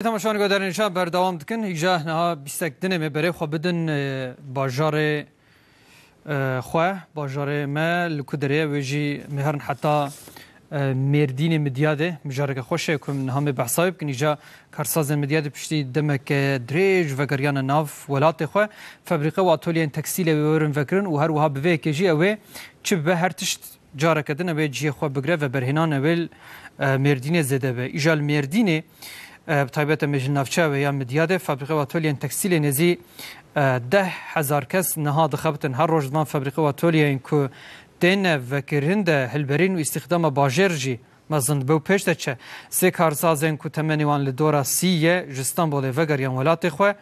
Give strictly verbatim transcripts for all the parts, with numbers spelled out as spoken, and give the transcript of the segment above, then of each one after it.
Temaşevanê guhdarên hêja berdewam dikin. Hêja niha bîstek dinê me berê xwe bidin, e, bajarê, e, xwe, bajarê me li ku derê ye, wê jî me herin heta, e, Mêrdînê Midyadê. Mijareke xweş e ku em niha me behsa wê bikin. Hêja karsazên Midyadê piştî demeke dirêj vegeriyane nav welatê xwe. Fabrîqe û atolyeyên tekstîlê wê werin vekirin û her wiha bi vê yekê jî ew ê çi bibe her tişt careke din ew ê cihê xwe bigire, veberhênane wê li, e, Mêrdînê zêde be. Îja li Mêrdînê, e, bi taybet em ê ji navçeya wê ya Midyadê, fabrîqe û atolyeyên tekstîlê nêzî, e, deh hezar kes niha dixebitin. Her roj di van fabrîqe û atolyeyên ku têne vekirin de hilberîn û îstîxdama bajêr jî mezin dibe û pêş de çe. Sê karsazên ku temenê wan li dora sî ye, ji Stenbolê vegeriyan welatê xwe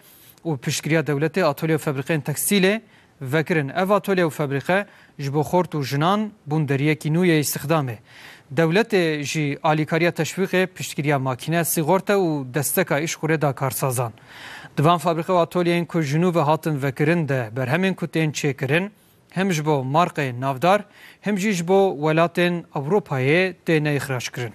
û piştgiriya dewletê atolye û fabrîqeyên tekstîlê vekirin. Ev atolye û fabrîqe ji bo xort û jinan bûn deriyekî nû yê îstîxdamê. Dewletê jî alîkariya teşwîqê, piştgiriya makîne, sîgorte û desteka îşxurê da karsazan. Di van fabrîqe û atolyeyên ku ji nû ve hatin vekirin de berhemên ku tên çêkirin, hem ji bo marqeyên navdar, hem jî ji bo welatên Ewropayê têne îxrac kirin.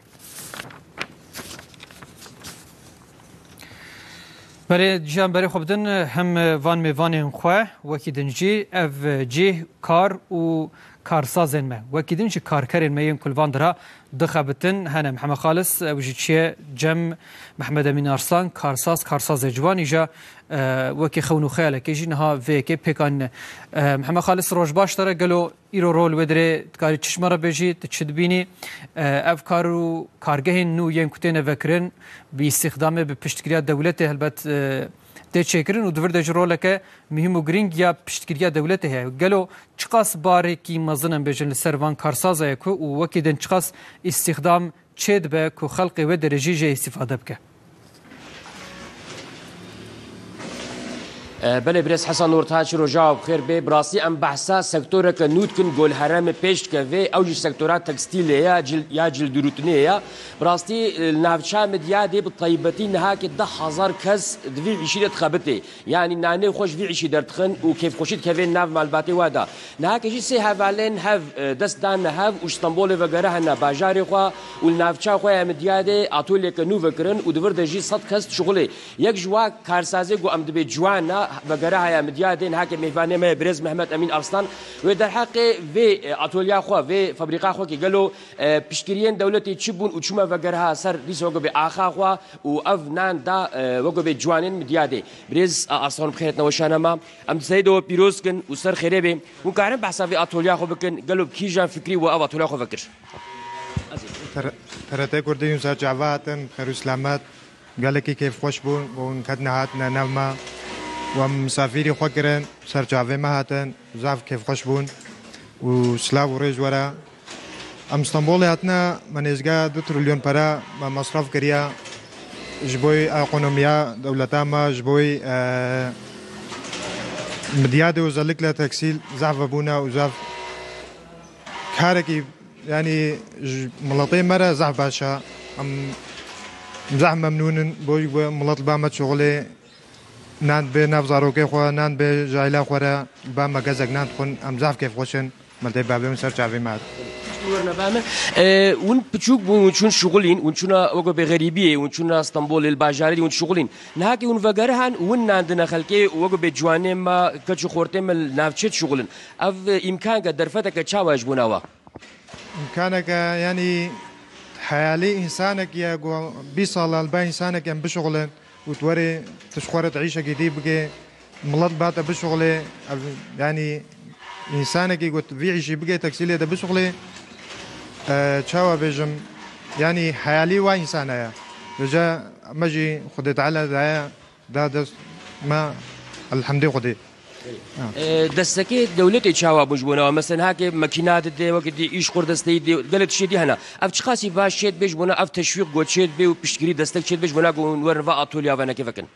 Berê ciyan berê xwe bidin, hem van mêvanên xwe, wekî din jî ev cih kar û karsazên me, wekî din jî karkerên me yên ku li van dira dixebitin hene. Mihemed Xalis, ew jî çiye cem Mehmed Emîn Arslan, karsaz, karsazê ciwan, îja, e, wekî xewn û xeyalekê jî niha vê yekê pêk anîne. E, Mihemed Xalis, roj baş te re, gelo îro rol wê dirê dikarî çi ji me re bêjî, tu çi dibînî? E, ev kar û kargehên nû yên ku têne vekirin, bi îstîxdamê, bi piştgiriya dewletê helbet, e, tê çêkirin û di vir de jî roleke muhîm û girîng ya piştgiriya dewletê heye. Gelo çiqas barekî mezin em bêjin li ser van karsaza ye ku û wekî din çiqas îstîxdam çêdibe ku xelkê wê derê jî jê îstîfade bike? E, belê, birêz Hesen Ortaç, roja we bi xêr bê. Bi rastî em behsa sektoreke nû dikin, ku li herêmê pêş dikeve, ew jî sektora tekstîlê ya, cil-, ya cildûrûtinê ya. Bi rastî, e, li navçeya Midyadê bi taybetî niha ke deh hezar kes di vî îşî de dixebitê. Yanî nanê xwe ji vî îşî derdixin û kêfxweşî dikeve nav malbatê wa de. Niha ke jî sê hevalên hev, e, dest dane hev û ji Stenbolê vegerihane bajarê xwe û li navça xwe ya Midyadê atolyeke nû vekirin û di vir de jî sed kes dişuxulê. Yek ji wa karsazê ku em dibê ciwan e, vegerihaya Midyadê, niha ke mêvanê me ye birêz Mehmet Emîn Arslan. Wê derheqê vê, e, atolya xwe, vê fabrîqa xwe kî gelo, e, piştgiriyên dewletê çi bûn û çima vegeriha ser dîsa weke bê axa xwe û ev nan da, e, weke bê ciwanên Midyadê. Birêz, e, Arslan, bi xêr hatina weşana me. Em di serî de we pîroz kin û ser xêrê bê. Hûn karin behsa vê atolya xwe bikin, gelo bi kîjan fikrî we ev atolya xwe vekir? T R T Kurdî, hûn ser çava hatin, xêr û selamet. Gelekî kêfxweş bûn, ku hûn ketine hatine nav me. We misafîrî xwe kirin, ser çavê me hatin, zaf kêfxweş bûn û silav û rêz were. Em Stenbolê hatine, me nêzîka du trilyon pere me mesref kiriye ji bo ekonomiya dewleta me, ji bo, e, Midyadê, özellikle tekstîl zaf vebûne û zaf karekî, yanî ji miletê me re zaf baş e. Em zaf memnûn in, bo, bo milet li ba me dişuxulê, nan bê nav zarokê xwe, nan bê ji aîla xwe re, ba me gezek nan dixwin, em zaf kêfxweş in. Miletê babê min ser çavê me hat. Werna ba me. E, hûn piçûk bûn, hûn çûn şuxulîn, hûn çûna weke bê xerîbiyê, hûn çûna Stenbolê, li bajarê hûn şuxulîn. Niha kî hûn vegerihan û hûn nan dine xelkê û weke bê ciwanê me, keç û xortê me li navçê dişuxulin. Ev, e, îmkanke, derfeteke çawa ji bona we? Îmkaneke, yanî heyalî însanekî ye ku bîst sala li ba însanekî em bişuxulin û tu werê tu ji xwe re tu îşekî dî bike, milet ba te bişuxulê, ev, yanî însanekî ku tu vî îşî bike, tekstîlê de bişuxulê, e, çawa bêjim, yanî heyalî wa însana ye. Vêca me jî Xwedê Teala daye, da dest me, elhemdê Xwedê. E, destekê dewletê çawa bû ji bona we? Mesela, heke mekîna dide, wekî dî îşxur desteyî dê, gelek tiştê dî hene. Ev çiqasî baş çê dibe ji bona, ev teşwîq ku çê dibe û piştgirî destek çê dibe ji bona ku hûn werin va atolya venekê vekin?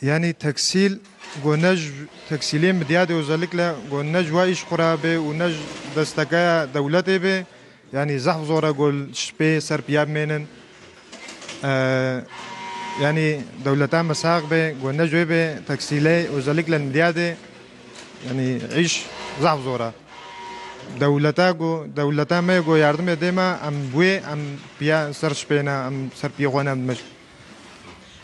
Yanî tekstîl, ku ne ji, tekstîlê Midyadê özellikle, ku ne ji wa îşxura be û ne ji destekeya dewletê be, yanî zehf zor e ku li şipê ser piya bimênin. Eee, yanî dewleta me sax be, ku ne ji wê be tekstîlê, özellikle li Midyadê, yanî îş zehf zor e. Dewleta ku, dewleta me ku yardimê dê me, em bi wê, em piya ser şipê ne, em ser piyê xwe ne dimeş.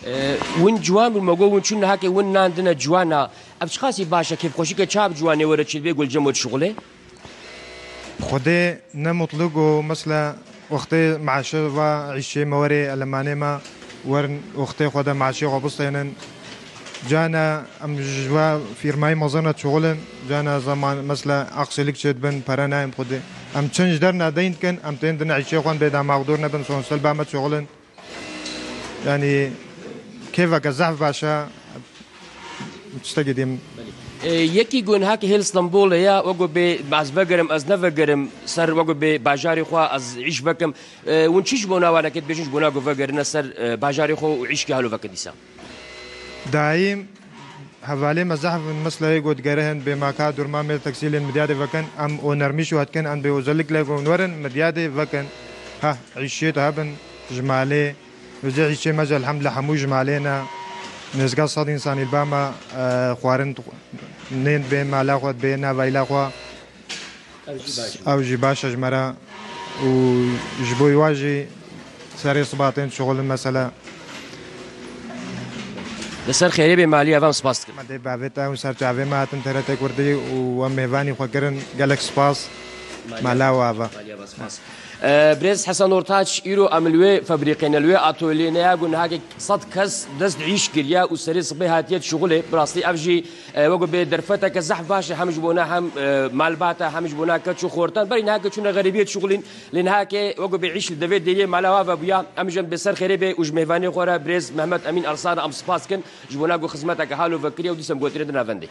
E, win ciwan bûn, me got win çûn nihake win nan dine ciwana. Ev çiqasî baş e, kêfxweşîke çav ciwanê were çêdibê gul cem we dişuxulê? Xwedê ne mutlu ku mesela wextê maaşe va îşçê me werê elemanê me werin wextê xwe de maaşê xwe bistênin. Cana em ji va fîrmayî mezin re dişuxulin. Cana zaman mesela aksilik çêdibin, pere nayên xwedê. Em çin ji der nadeyn dikin, em tên dine îşçê xwe bê da mexdûr nebin, sonsel ba me dişuxulin. Yani kêfeke zehf baş e. Tiştekî dîm. E, yekî gunha ki hêl Stenbolê ya, wego bê ez vegerim, ez nevegerim, ser wego bê bajarê xwe ez îş vekim. E, win çi ji bona wan eket bêjin ji bona ku vegerine ser, e, bajarê xwe û îşkê halo vekin dîsa? Daîm hevalê me zehf in, mesleyê got gerihin bê maka durma mêl teksîlên midyadê vekin, em o nermîş û hetkin, em bê özellikle gon werin midyadê vekin. Ha, îşê te hebin ji malê. Wêjê îşê me jî elhemdulillah hemû ji malê ne. Nêzga sed însanî li ba me, e, xwarin dixw-, nên bê mala xwe, bê navayla xwe. Ew jî baş e. Ew jî baş e ji me re. Û ji bo wa jî serê siba tên şixulin mesela. Li ser xêrê bê malî evan spas dikim. Me dê bavê te û ser çavê me hatin T R T Kurdî û we mêvanî xwe kirin. Gelek spas. Mala we ava. Maliya we spas. E, Birêz Hesen Ortaç, îro em li wê fabrîqê ne, li wê atolyê ne ya, gunehakek sed kes dest îş kiriye û serê sibê hatiye dişuxulê. Bi rastî ev jî, e, wego bê derfeteke zehf baş e, hem ji bona hem, e, malbata, hem ji bona keç û xortan. Berî niha ke çûne xerîbiyê dişuxulîn, lê niha ke wego bê îş li devê deriyê mala wa ve bûya. Em jî em bê ser xêrê bê û ji mêvanê xwe re Birêz Mehmet Emîn Ersan em spas kin ji bona ku xizmeteke halo vekiriye û dîsem gotirê di navendê.